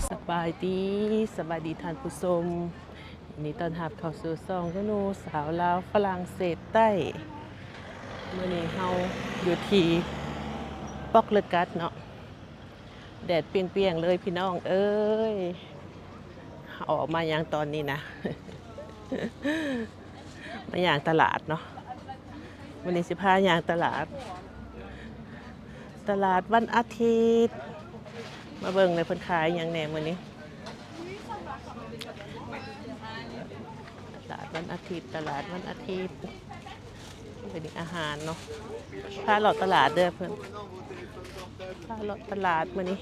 ສະບາຍດີ, ສະບາຍດີທ່ານຜູ້ຊົມ. ຍິນດີຕ້ອນຮັບເຂົ້າສູ່ຊ່ອງ ໂນໂນ ສາວລາວຝຣັ່ງເສດໃຕ້. ມື້ນີ້ເຮົາຢູ່ທີ່ປອກເລີກັດເນາະ. ແດດປ່ຽງໆເລີຍພີ່ນ້ອງເອີຍ. ເຮົາອອກມາຫຍັງຕອນນີ້ນະ? ມາຍ່າງຕະຫຼາດເນາະ. ມື້ນີ້ຊິພາຍ່າງຕະຫຼາດ, ຕະຫຼາດວັນອາທິດ. ມາເບິ່ງເລີຍເພິ່ນຂາຍຫຍັງແດ່ມື້ນີ້. ຕະຫຼາດວັນອາທິດ, ຕະຫຼາດວັນອາທິດ. ເປັນອາຫານເນາະ. ພາເລາະຕະຫຼາດເດີເພິ່ນ, ພາເລາະຕະຫຼາດມື້ນີ້.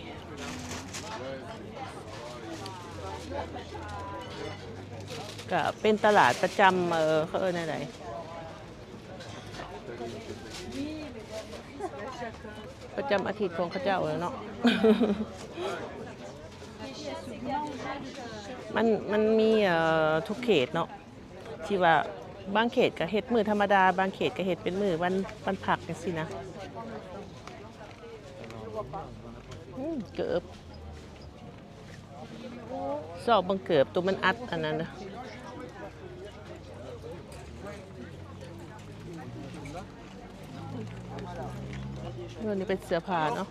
ກະເປັນຕະຫຼາດປະຈຳ ເອີ ເຂົາເອີ້ນແນວໃດ? ປະຈຳອາທິດຂອງເຂົາເຈົ້າແຫຼະເນາະ. ມັນ ມັນມີ ເອີ ທຸກເຂດເນາະ. ທີ່ວ່າບາງເຂດກະເຮັດມື້ທຳມະດາ, ບາງເຂດກະເຮັດເປັນມື້ວັນ ວັນພັກຈັ່ງຊີ້ນະ. ອືມ ເກີບ ຊອກເບິ່ງເກີບ ໂຕມັນອັດອັນນັ້ນນະ. ເອີ ນີ້ເປັນເສື້ອຜ້າເນາະ.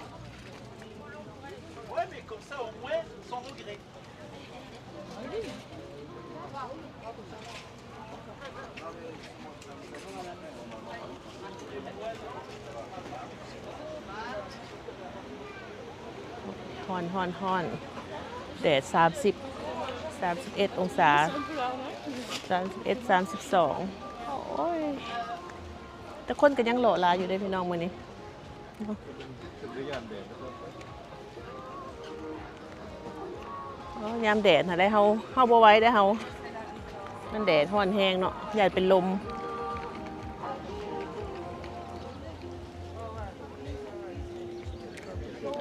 Hòn, hòn, hòn. ແດດສາມສິບ ສາມສິບເອັດອົງສາ, ສາມສິບເອັດ ສາມສິບສອງ. ໂອ້ຍ ແຕ່ຄົນກໍຍັງເລາະຫຼາຍຢູ່ເດ້ພີ່ນ້ອງມື້ນີ້. ໂອ້ ຍາມແດດຫັ້ນແຫຼະ ເຮົາ ເຮົາບໍ່ໄຫວເດ້ເຮົາ, ມັນແດດຮ້ອນແຮງເນາະ, ຢ້ານເປັນລົມ.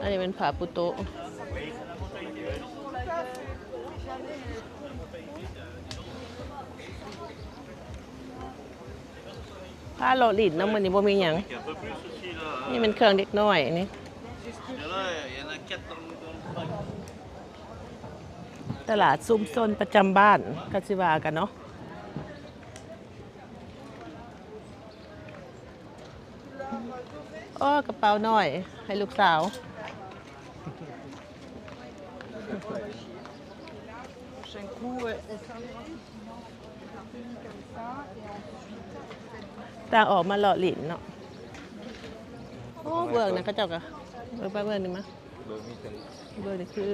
ອັນນີ້ເປັນຜ້າປູໂຕະ. ພາເລາະຫຼິ້ນເນາະ, ມື້ນີ້ບໍ່ມີຫຍັງ. ນີ້ແມ່ນເຄື່ອງເດັກນ້ອຍນີ້. ຕະຫຼາດຊຸມຊົນປະຈຳບ້ານ ກໍຊິວ່າກັນເນາະ. ໂອ້ ກະເປົານ້ອຍໃຫ້ລູກສາວ. ຕ່າງອອກມາເລາະຫຼິ້ນເນາະ. ໂອ້ ເບື້ອງນັ້ນເຂົາເຈົ້າກະ ເບິ່ງໄປເບື້ອງນີ້ມາ. ເບິ່ງນີ້ຄື ເບິ່ງນີ້ຄື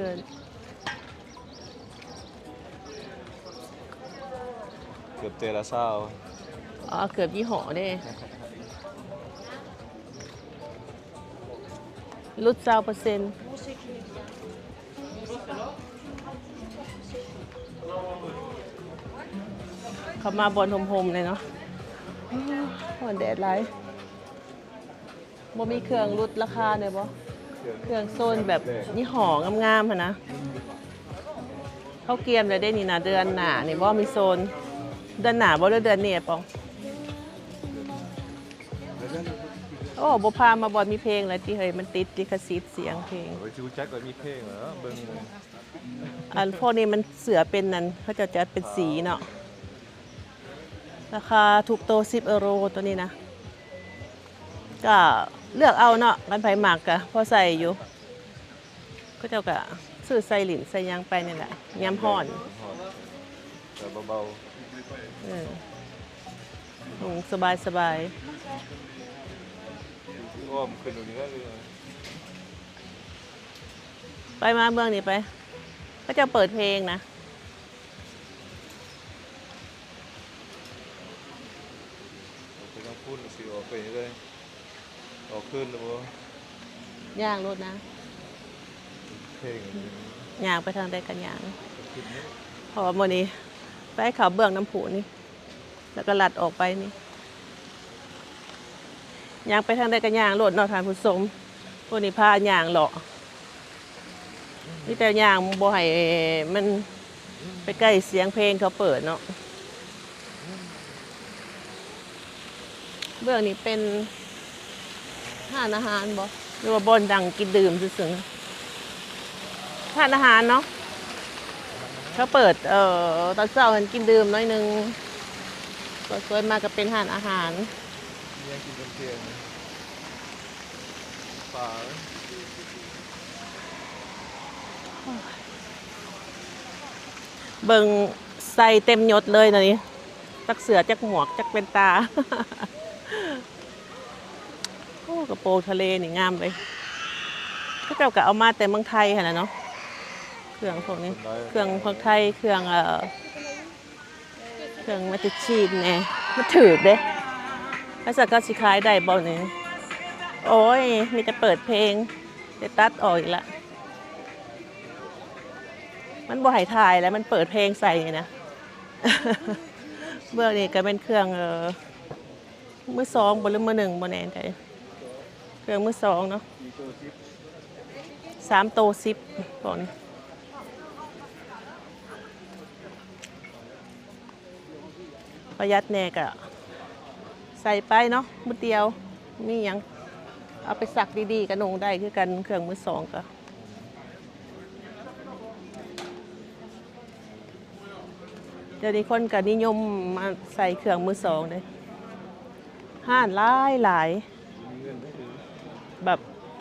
ເກືອບແຕ່ລະຊາວ. ອໍ ເກືອບຍີ່ຫໍ້ເດ້. ຫຼຸດຊາວເປີເຊັນ. ເຂົ້າມາບ່ອນຮົ່ມໆເລີຍເນາະ. ໂອ້ ຮ້ອນແດດຫຼາຍ. ບໍ່ມີເຄື່ອງຫຼຸດລາຄາແດ່ບໍ່? ເຄື່ອງໂຊນແບບຍີ່ຫໍ້ງາມໆຫັ້ນນະ. ເຂົາກຽມແລ້ວເດ້ນີ້ນະ, ເດືອນໜ້ານີ້ບໍ່ມີໂຊນ. ເດືອນໜ້າບໍ່ ຫຼືເດືອນນີ້ປອງ? ໂອ້ ບໍ່ພາມາບ່ອນມີເພງແລ້ວຕິເຮີ້ຍ, ມັນຕິດລິຂະສິດສຽງເພງ. ໂອ້ຍ ຊິຮູ້ຈັກວ່າມີເພງເນາະ, ເບິ່ງ. ອັນພວກນີ້ມັນເສື້ອເປັນນັ້ນ ເຂົາເຈົ້າຈັດເປັນສີເນາະ. ລາຄາທຸກໂຕສິບເອີໂຣ ໂຕນີ້ນະ. ກະເລືອກເອົາເນາະ, ຄັນໃຜມັກກະພໍໃສ່ຢູ່. ເຂົາເຈົ້າກະຊື້ໃສ່ຫຼິ້ນໃສ່ຫຍັງໄປນີ້ແຫຼະ ຍາມຮ້ອນ. ແບບເບົາໆ. ເອີ ນຸ່ງສະບາຍໆ. ຊິອ້ອມຂຶ້ນຢູ່ນີ້ແຫຼະ. ໄປ ມາເບິ່ງນີ້ໄປ, ເຂົາເຈົ້າເປີດເພງນະ. ໄປທາງພຸ້ນ ຊິອອກໄປນີ້ເລີຍ. ອອກຄືນແລ້ວບໍ່? ຍ່າງໂລດນະ. ເພງ ຍ່າງໄປທາງໃດກະຍ່າງ. ເພາະວ່າມື້ນີ້ໄປເຂົ້າເບື້ອງນ້ຳພຸນີ້ ແລ້ວກໍລັດອອກໄປນີ້. ຍ່າງໄປທາງໃດກໍຍ່າງໂລດເນາະທ່ານຜູ້ຊົມ. ຜູ້ນີ້ພາຍ່າງເລາະ, ມີແຕ່ຍ່າງບໍ່ໃຫ້ມັນໄປໃກ້ສຽງເພງເຂົາເປີດເນາະ. ເບື້ອງນີ້ເປັນຮ້ານອາຫານບໍ່ ຫຼືວ່າບ່ອນນັ່ງກິນດື່ມຊື່ໆ? ຮ້ານອາຫານເນາະ. ເຂົາເປີດ ເອີ ຕອນເຊົ້າຫັ້ນກິນດື່ມໜ້ອຍໜຶ່ງ ສ່ວນມາກກໍເປັນຮ້ານອາຫານ. ມີຫຍັງກິນເທີ່ຽງໆ ປາ. ເບິ່ງ ໃສ່ເຕັມຍົດເລີຍນະນີ້ ຈັກເສື້ອ ຈັກໝວກ ຈັກແວ່ນຕາ. ໂອ້ ກະໂປງທະເລນີ້ງາມເລີຍ ເຂົາເຈົ້າກໍເອົາມາແຕ່ເມືອງໄທຫັ້ນແຫຼະເນາະ ເຄື່ອງພວກນີ້ ເຄື່ອງພວກໄທ ເຄື່ອງ ເອີ ເຄື່ອງມາແຕ່ຈີນແດ່ ມັນຖືກເດ້. ແລ້ວສັກເຂົາຊິຂາຍໄດ້ບໍ່ນີ້? ໂອ້ຍ ມີແຕ່ເປີດເພງ ໄດ້ຕັດອອກອີກລະ ມັນບໍ່ໃຫ້ຖ່າຍແລ້ວ ມັນເປີດເພງໃສ່ນີ້ນະ. ເບື້ອງນີ້ກໍແມ່ນເຄື່ອງ ເອີ ມືສອງບໍ່ ຫຼືມືໜຶ່ງບໍ່ແນ່ໃຈ ເຄື່ອງມືສອງເນາະ ສາມໂຕສິບ ພວກນີ້ ປະຢັດແດ່ກະໃສ່ໄປເນາະ ມື້ດຽວ ມີຫຍັງເອົາໄປຊັກດີໆ ກະນຸ່ງໄດ້ຄືກັນ ເຄື່ອງມືສອງກະ. ດຽວນີ້ຄົນກໍນິຍົມມາໃສ່ເຄື່ອງມືສອງເດ້ ຮ້ານຫຼາຍໆ ແບບ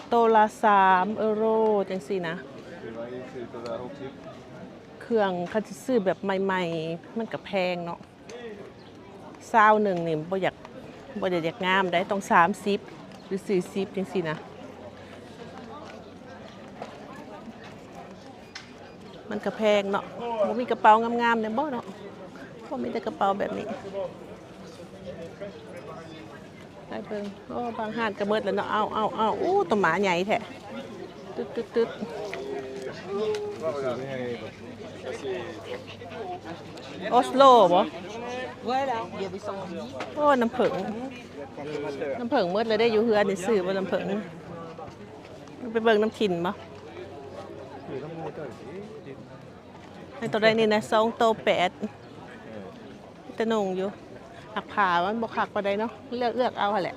ໂຕລະສາມເອີໂຣຈັ່ງຊີ້ນະ. ເຄື່ອງຄັນຊິຊື້ແບບໃໝ່ໆ ມັນກໍແພງເນາະ ຊາວໜຶ່ງນີ້ບໍ່ຢາກ ບໍ່ໄດ້ຢາກງາມໃດ໋ ຕ້ອງສາມສິບ ຫຼືສີ່ສິບຈັ່ງຊີ້ນະ. ມັນກະແພງເນາະ ບໍ່ມີກະເປົາງາມໆແດ່ບໍ່ເນາະ ບໍ່ມີແຕ່ກະເປົາແບບນີ້. ໄປເບິ່ງ ໂອ້ ບາງຮ້ານກະໝົດແລ້ວເນາະ. ເອົາໆໆ ໂອ້ ໂຕໝາໃຫຍ່ແທ້ ຕຶດໆໆ. ໂອສໂລບໍ່? ໂອ້ ນ້ຳເຜິ້ງ ນ້ຳເຜິ້ງໝົດແລ້ວເດ້ ຢູ່ເຮືອນນີ້ຊື້ບໍ່ນ້ຳເຜິ້ງ? ໄປເບິ່ງນຳຖິ່ນບໍ່? ໃນໂຕໃດນີ້ນະ ສອງໂຕແປດ ແຕ່ນຸ່ງຢູ່ ຫາກຜ້າມັນບໍ່ຄັກປານໃດເນາະ ເລືອກເລືອກເອົາຫັ້ນແຫຼະ.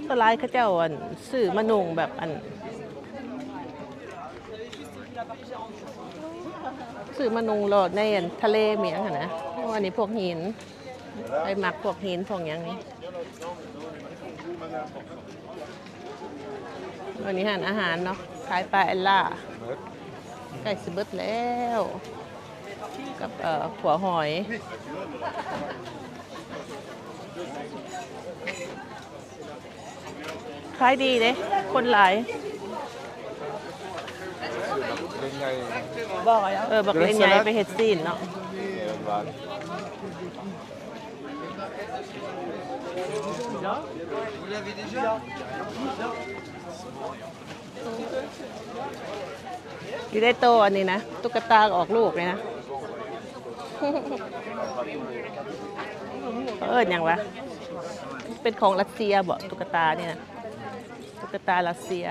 ສ່ວນຫຼາຍເຂົາເຈົ້າ ອັນ ຊື້ມານຸ່ງແບບ ອັນ ຊື້ມານຸ່ງໂລດໃນ ອັນ ທະເລມີຫຍັງຫັ້ນນະ. ໂອ້ ອັນນີ້ພວກຫີນ ໃຜມັກພວກຫີນພວກຫຍັງນີ້. ອັນນີ້ຮ້ານອາຫານເນາະ ຂາຍປາແອນລ່າ ໃກ້ຊິເບິດແລ້ວ ກັບ ເອີ ຂົ້ວຫອຍ. ຂາຍດີເດ້ ຄົນຫຼາຍ. ເອີ ບັກເລນໃຫຍ່ໄປເຮັດຊີ້ນເນາະ. ຢູ່ໃນໂຕອັນນີ້ນະ ຕຸກກະຕາອອກລູກນີ້ນະ ເຂົາເອີ້ນຫຍັງວະ? ເປັນຂອງຣັດເຊຍບໍ ຕຸກກະຕານີ້ນະ? ຕຸກກະຕາຣັດເຊຍ.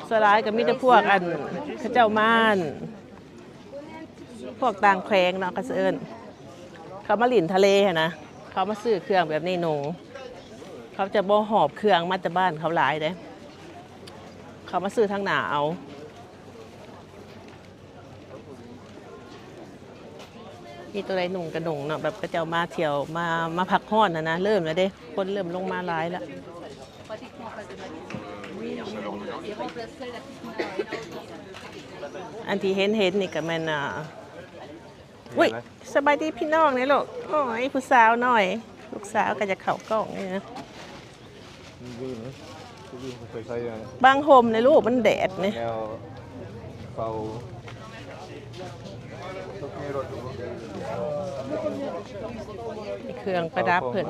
ສ່ວນຫຼາຍກໍມີແຕ່ພວກ ອັນ ເຂົາເຈົ້າມາ ອັນ ພວກຕ່າງແຂວງເນາະ ເຂົາຊິເອີ້ນ ເຂົາມາຫຼິ້ນທະເລຫັ້ນນະ ເຂົາມາຊື້ເຄື່ອງແບບນີ້ນຸ່ງ ເຂົາຈະບໍ່ຫອບເຄື່ອງມາແຕ່ບ້ານເຂົາຫຼາຍເດ້ ເຂົາມາຊື້ທາງໜ້າເອົາ. ມີໂຕໃດນຸ່ງກະນຸ່ງເນາະ ແບບເຂົາເຈົ້າມາທ່ຽວ ມາ ມາພັກຮ້ອນຫັ້ນນະ. ເລີ່ມແລ້ວເດ້ ຄົນເລີ່ມລົງມາຫຼາຍແລ້ວ. ອັນທີ່ເຫັນໆນີ້ກະແມ່ນ ອ່າ ອຸ້ຍ ສະບາຍດີພີ່ນ້ອງແດ່ລູກ. ໂອ້ຍ ຜູ້ສາວນ້ອຍ ລູກສາວກໍຢາກເຂົ້າກ້ອງນີ້ນະ. ບັງຮົ່ມແດ່ລູກ ມັນແດດນີ້. ເຄື່ອງປະດັບເພິ່ນ.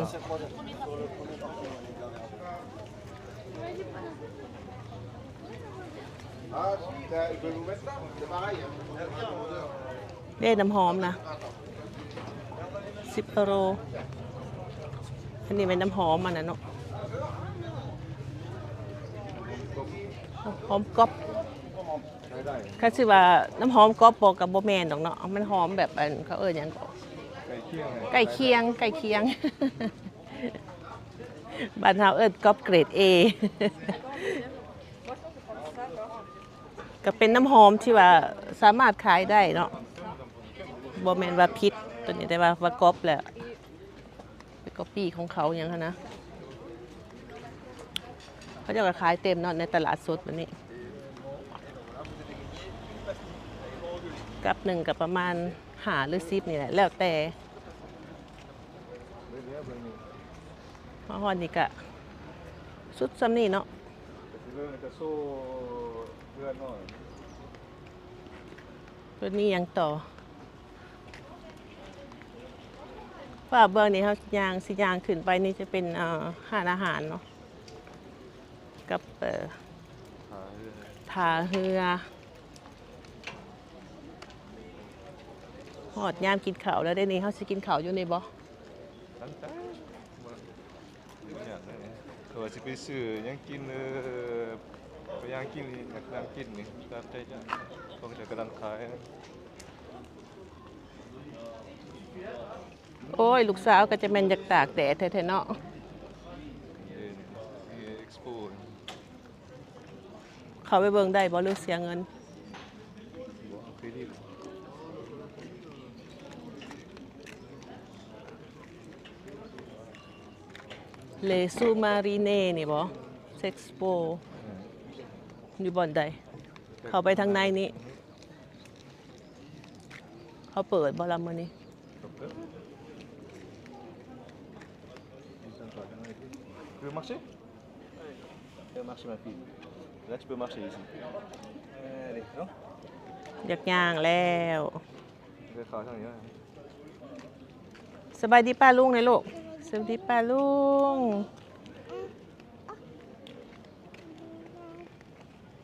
ເດ້ ນ້ຳຫອມນະ ສິບເອີໂຣ. ອັນນີ້ແມ່ນນ້ຳຫອມມັນນະເນາະ ຫອມກອບ. ຄັນຊິວ່ານ້ຳຫອມກອບບໍ່ ກໍບໍ່ແມ່ນດອກເນາະ ມັນຫອມແບບ ອັນ ເຂົາເອີ້ນຫຍັງເກາະ ໃກ້ຄຽງ ໃກ້ຄຽງ ໃກ້ຄຽງ. ບ້ານເຮົາເອີ້ນກອບເກຣດເອ. ກໍເປັນນ້ຳຫອມທີ່ວ່າສາມາດຂາຍໄດ້ເນາະ ບໍ່ແມ່ນວ່າຜິດຕົວນີ້ ແຕ່ວ່າ ວ່າກັອບແລ້ວ ໄປກັອບປີ້ຂອງເຂົາຫຍັງຫັ້ນນະ. ເຂົາເຈົ້າກໍຂາຍເຕັມເນາະ ໃນຕະຫຼາດສົດແບບນີ້ ກັບໜຶ່ງກໍປະມານຫ້າຫຼືສິບນີ້ແຫຼະ ແລ້ວແຕ່. ມາຮອດນີ້ກະສຸດສ່ຳນີ້ເນາະ. ເພິ່ນມີຫຍັງຕໍ່? ວ່າເບື້ອງນີ້ເຮົາຍ່າງ ຊິຍ່າງຂຶ້ນໄປນີ້ຈະເປັນ ເອີ ຮ້ານອາຫານເນາະ ກັບ ເອີ ທ່າເຮືອ ທ່າເຮືອ. ຮອດຍາມກິນເຂົ້າແລ້ວເດ້ນີ້ ເຮົາຊິກິນເຂົ້າຢູ່ນີ້ບໍ່? ແຕ່ວ່າຊິໄປຊື້ຫຍັງກິນ ເອີ ໄປຍ່າງກິນນີ້ ຍ່າງກິນນີ້ ຕາມໃຈເຈົ້າ ພວກເຈົ້າກຳລັງຂາຍ. ໂອ້ຍ ລູກສາວກໍຈະແມ່ນຢາກຕາກແດດແທ້ໆເນາະ. ເຂົ້າໄປເບິ່ງໄດ້ບໍ່ ຫຼືເສຍເງິນ? Les Sous-Mariniers ນີ້ບໍ່? Sexpo ຢູ່ບ່ອນໃດ? ເຂົ້າໄປທາງໃນນີ້ ເຂົາເປີດບໍ່ລະມື້ນີ້? Tu veux marcher ? Viens marcher, ma fille. Là, tu peux marcher ici. Allez, non ? ຢາກຍ່າງແລ້ວ. ສະບາຍດີປ້າລຸງແດ່ລູກ. ສະບາຍດີປ້າລຸງ.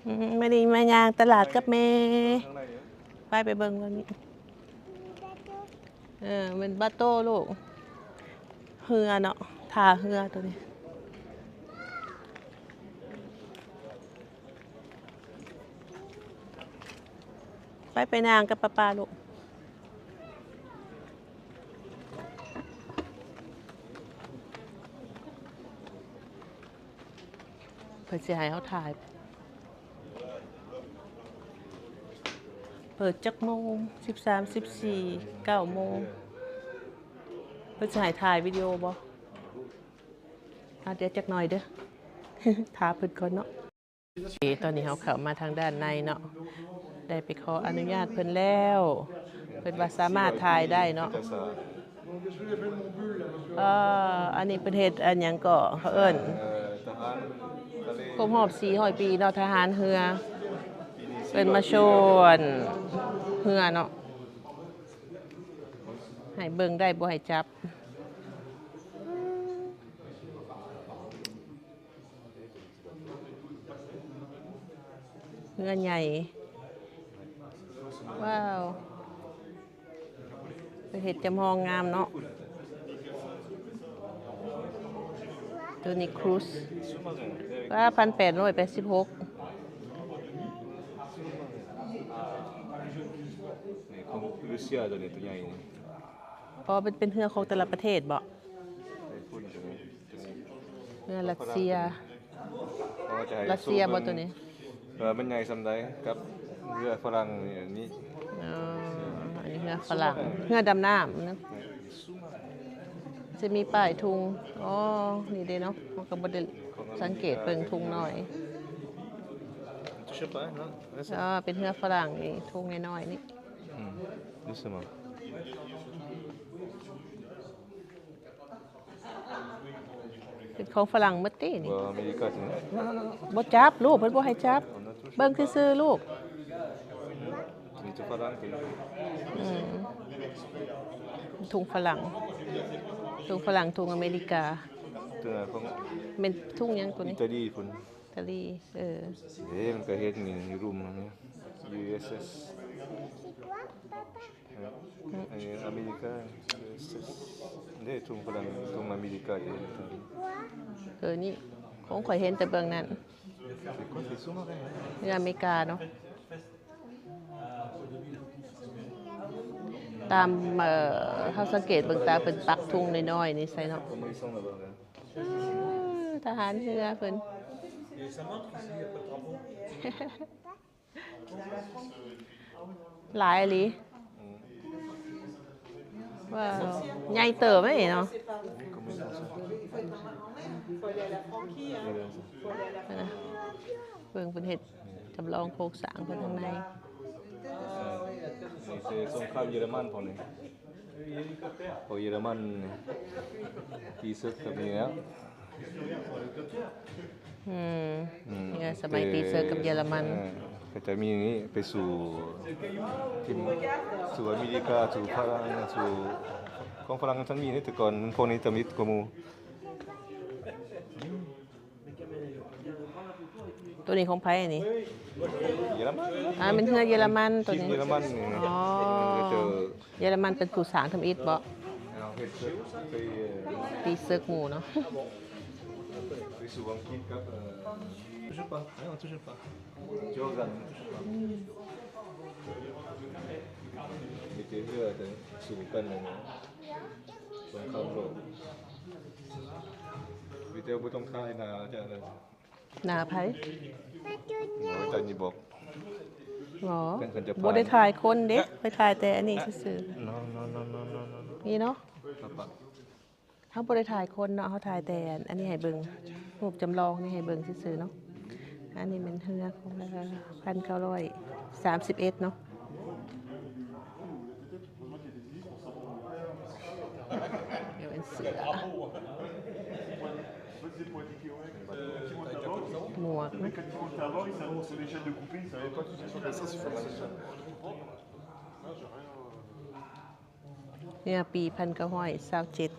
ອືມ ມື້ນີ້ມາຍ່າງຕະຫຼາດກັບແມ່. ໄປ ໄປເບິ່ງເບິ່ງນີ້. ເອີ ແມ່ນບາໂຕ້ລູກ ເຮືອເນາະ ທ່າເຮືອໂຕນີ້. ໄປ ໄປຍ່າງກັບປ້າໆລູກ. ເພິ່ນຊິໃຫ້ເຮົາຖ່າຍ ເປີດຈັກໂມງ? ສິບສາມ ສິບສີ່ ເກົ້າໂມງ. ເພິ່ນຊິໃຫ້ຖ່າຍວິດີໂອບໍ່? ອ່າ ດຽວຈັກໜ່ອຍເດີ ຖ້າເພິ່ນກ່ອນເນາະ. ເອ ຕອນນີ້ເຮົາເຂົ້າມາທາງດ້ານໃນເນາະ ໄດ້ໄປຂໍອະນຸຍາດເພິ່ນແລ້ວ ເພິ່ນວ່າສາມາດຖ່າຍໄດ້ເນາະ. ເອີ ອັນນີ້ເພິ່ນເຮັດອັນຫຍັງເກາະ ເຂົາເອີ້ນ ຄົບຮອບສີ່ຮ້ອຍປີເນາະ ທະຫານເຮືອ ເພິ່ນມາໂຊອັນເຮືອເນາະ ໃຫ້ເບິ່ງໄດ້ ບໍ່ໃຫ້ຈັບ. ເຮືອໃຫຍ່ ວ້າວ ເພິ່ນເຮັດຈຳລອງງາມເນາະ. ໂຕນີ້ຄຣູສ ວ້າ ພັນແປດຮ້ອຍແປດສິບຫົກ. ນີ້ຂອງຣັດເຊຍ ໂຕນີ້ໂຕໃຫຍ່ນີ້. ອໍ ເປັນ ເປັນເຮືອຂອງແຕ່ລະປະເທດບໍ? ເຮືອຣັດເຊຍ ຣັດເຊຍບໍໂຕນີ້? ເອີ ມັນໃຫຍ່ສ່ຳໃດກັບເຮືອຝຣັ່ງນີ້? ອໍ ອັນນີ້ເຮືອຝຣັ່ງ ເຮືອດຳນ້ຳນະ ຈະມີປ້າຍທຸງ. ອໍ ນີ້ເດ້ເນາະ ເຮົາກໍບໍ່ໄດ້ສັງເກດເບິ່ງທຸງນ້ອຍ. ອໍ ເປັນເຮືອຝຣັ່ງນີ້ ທຸງນ້ອຍໆນີ້. ອືມ ເປັນຂອງຝຣັ່ງໝົດຕິນີ້? ບໍ່ ອາເມລິກາ. ບໍ່ຈັບລູກ ເພິ່ນບໍ່ໃຫ້ຈັບ ເບິ່ງຊື່ໆລູກ. ມີແຕ່ຝຣັ່ງຕິ? ອືມ ທຸງຝຣັ່ງ ທຸງຝຣັ່ງ ທຸງອາເມລິກາ. ແມ່ນທຸງຫຍັງໂຕນີ້? ອີຕາລີພຸ້ນ. ຕາລີ ເອີ ເດ້ ມັນກໍເຮັດມີຢູ່ລຸ່ມນີ້ ຢູເອສເອສ ອັນນີ້ອາເມລິກາ ເດ້ ທຸງຝຣັ່ງ ທຸງອາເມລິກາເດ້. ເອີ ນີ້ ຂອງຂ້ອຍເຫັນແຕ່ເບື້ອງນັ້ນ ເຮືອອາເມລິກາເນາະ. ຕາມ ເອີ ເຮົາສັງເກດເບິ່ງຕາເພິ່ນປັກທຸງນ້ອຍໆນີ້ໃສ່ເນາະ. ເອີ ທະຫານເຮືອເພິ່ນ. ຫຼາຍອີ່ຫຼີ. ອືມ ວ້າວ ໃຫຍ່ເຕີບເດເນາະ. ເບິ່ງເພິ່ນເຮັດຈຳລອງໂຄງສ້າງເພິ່ນທາງໃນ. ເອີ ນີ້ແຕ່ສົງຄາມເຢຍລະມັນພວກນີ້. ພວກເຢຍລະມັນຕີເສິກແບບນີ້ແລ້ວ. ອືມ ອືມ ເຮືອສະໄໝຕີເສິກກັບເຢຍລະມັນ. ເອີ ເຂົາຈະມີນີ້ໄປສູ້ທີມ ສູ້ອາເມລິກາ ສູ້ຝຣັ່ງ ສູ້ຂອງຝຣັ່ງ ມັນມີໃນແຕ່ກ່ອນ ພວກນີ້ທຳອິດກວ່າໝູ່. ໂຕນີ້ຂອງໃຜອັນນີ້? ເຢຍລະມັນ. ອ່າ ແມ່ນເຮືອເຢຍລະມັນໂຕນີ້. ເຢຍລະມັນນີ້. ອໍ ເຢຍລະມັນເປັນຜູ້ສ້າງທຳອິດບໍ? ເອົາເຮັດເຊິ່ງໄປ ເອີ ຕີເສິກໝູ່ເນາະ. ໄປສູ້ອັງກິດກັບ ເອີ touche pas, non, touche pas. Tu regardes, ne touche pas. ມີແຕ່ເຮືອ ແຕ່ສູ້ກັນເລີຍນະ. ສົງຄາມໂລກ ມີແຕ່ບໍ່ຕ້ອງຖ່າຍໜ້າເຈົ້າເດີ. ໜ້າໃຜ? ໂອ້ຍ ຕານີ້ບອກ ບໍ່ ບໍ່ໄດ້ຖ່າຍຄົນເດ້ ຂ້ອຍຖ່າຍແຕ່ອັນນີ້ຊື່ໆ. ນີ້ເນາະ ເຮົາບໍ່ໄດ້ຖ່າຍຄົນເນາະ ເຮົາຖ່າຍແຕ່ອັນນີ້ໃຫ້ເບິ່ງ ຮູບຈຳລອງນີ້ໃຫ້ເບິ່ງຊື່ໆເນາະ. ອັນນີ້ແມ່ນເຮືອຂອງ ເອີ ພັນເກົ້າຮ້ອຍສາມສິບເອັດເນາະ. ເປັນເສືອ ໝວກນະ. ເຮືອປີພັນເກົ້າຮ້ອຍຊາວເຈັດ.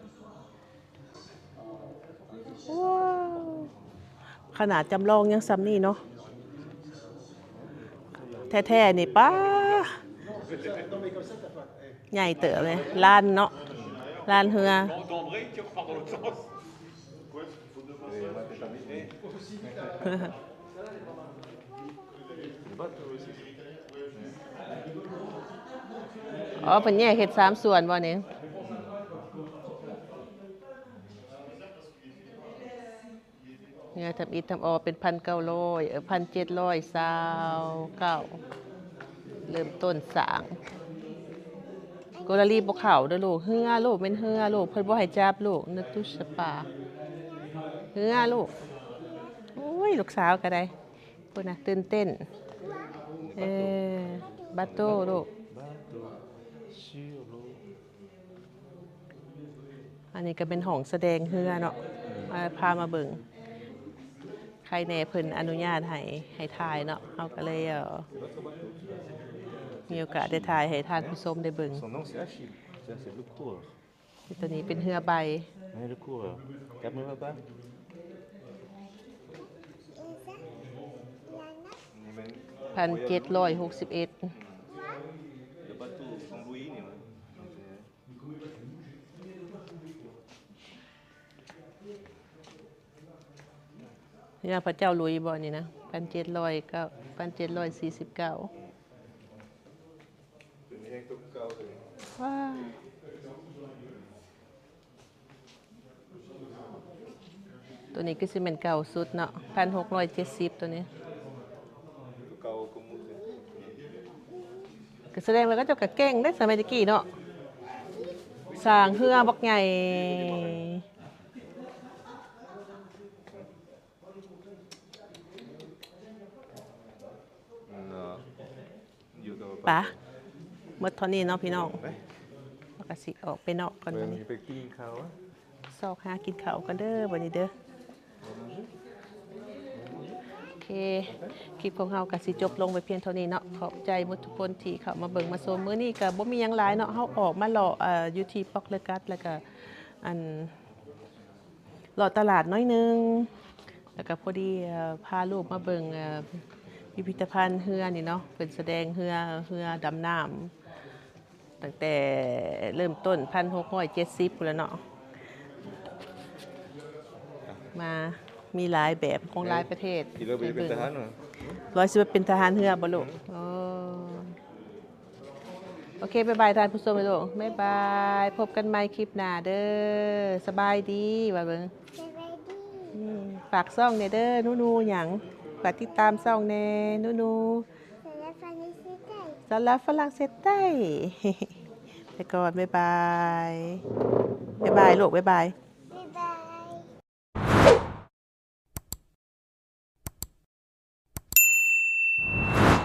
ວ້າວ ຂະໜາດຈຳລອງຍັງສ່ຳນີ້ເນາະ ແທ້ໆນີ້ ປ້າ ໃຫຍ່ເຕີບເລີຍ ລານເນາະ ລານເຮືອ. ອໍ ເພິ່ນແຍກເຮັດສາມສ່ວນບໍ່ນີ້? ເຮືອທຳອິດທຳອໍເປັນພັນເກົ້າຮ້ອຍ ເອີ ພັນເຈັດຮ້ອຍຊາວເກົ້າ ເລີ່ມຕົ້ນສ້າງ. ໂກລາລີບໍ່ເຂົ້າເດີລູກ ເຮືອລູກ ແມ່ນເຮືອລູກ ເພິ່ນບໍ່ໃຫ້ຈັບລູກ ne touche pas ເຮືອລູກ. ໂອ້ຍ ລູກສາວກໍໄດ້ ພຸ້ນນະ ຕື່ນເຕັ້ນ. ເອີ bateau ລູກ. ອັນນີ້ກໍເປັນຫ້ອງສະແດງເຮືອເນາະ ອືມ ພາມາເບິ່ງ. ໃຄແນ່ເພິ່ນອະນຸຍາດໃຫ້ ໃຫ້ຖ່າຍເນາະ ເຮົາກໍເລີຍ ເອີ ມີໂອກາດໄດ້ຖ່າຍໃຫ້ທ່ານຜູ້ຊົມໄດ້ເບິ່ງ. Son nom, c'est Achille. Tiens, c'est le coureur. ຕົວນີ້ເປັນເຮືອໃບ. Mais le coureur. Regarde-moi là-bas. ພັນເຈັດຮ້ອຍຫົກສິບເອັດ. Le bateau Saint-Louis ນີ້ຫວາ? ເຮືອພະເຈົ້າຫຼຸຍບໍ່ນີ້ນະ? ພັນເຈັດຮ້ອຍເກົ້າ ພັນເຈັດຮ້ອຍສີ່ສິບເກົ້າ. ເປັນແຮງຕົວເກົ່າເລີຍ. ວ້າ ຕົວນີ້ຄືຊິແມ່ນເກົ່າສຸດເນາະ ພັນຫົກຮ້ອຍເຈັດສິບ ຕົວນີ້. ຕົວເກົ່າກໍໝົດເລີຍ. ກໍສະແດງວ່າເຂົາເຈົ້າກໍເກັ່ງເດ້ ສະໄໝແຕ່ກີ້ເນາະ ສ້າງເຮືອບັກໃຫຍ່. ເນາະ ປະ ໝົດເທົ່ານີ້ເນາະພີ່ນ້ອງ ເຮົາກະຊິອອກໄປນອກກ່ອນບັດນີ້ ໄປກິນເຂົ້າ ຊອກຫາກິນເຂົ້າກ່ອນເດີບັດນີ້ເດີ. ໂອເຄ ຄລິບຂອງເຮົາກະຊິຈົບລົງໄປພຽງເທົ່ານີ້ເນາະ ຂອບໃຈໝົດທຸກຄົນທີ່ເຂົ້າມາເບິ່ງມາຊົມ. ມື້ນີ້ກະບໍ່ມີຫຍັງຫຼາຍເນາະ ເຮົາອອກມາເລາະ ເອີ ຢູ່ທີ່ປອກເລກັດ ແລ້ວກະ ອັນ ເລາະຕະຫຼາດໜ້ອຍໜຶ່ງ ແລ້ວກໍພໍດີ ເອີ ພາລູກມາເບິ່ງ ເອີ ພິພິທະພັນເຮືອນີ້ເນາະ ເພິ່ນສະແດງເຮືອ ເຮືອດຳນ້ຳ ຕັ້ງແຕ່ເລີ່ມຕົ້ນ ພັນຫົກຮ້ອຍເຈັດສິບ ພຸ້ນລະເນາະ ມາ ມີຫຼາຍແບບຂອງຫຼາຍປະເທດ ເອີ ໃຫ້ເບິ່ງ. ລອຍຊິມາເປັນທະຫານເຮືອບໍ່ລູກ? ໂອ້. ໂອເຄ ບາຍບາຍທ່ານຜູ້ຊົມເດີລູກ ບາຍບາຍ ພົບກັນໃໝ່ຄລິບໜ້າເດີ ສະບາຍດີ ວ່າເບິ່ງ ສະບາຍດີ ອືມ ຝາກຊ່ອງແດ່ເດີ ນູນູຫຍັງ ຝາກຕິດຕາມຊ່ອງແດ່ ນູນູ. ສາວລາວຝຣັ່ງເສດໃຕ້ ໄປກ່ອນ ບາຍບາຍ ບາຍບາຍລູກ ບາຍບາຍ.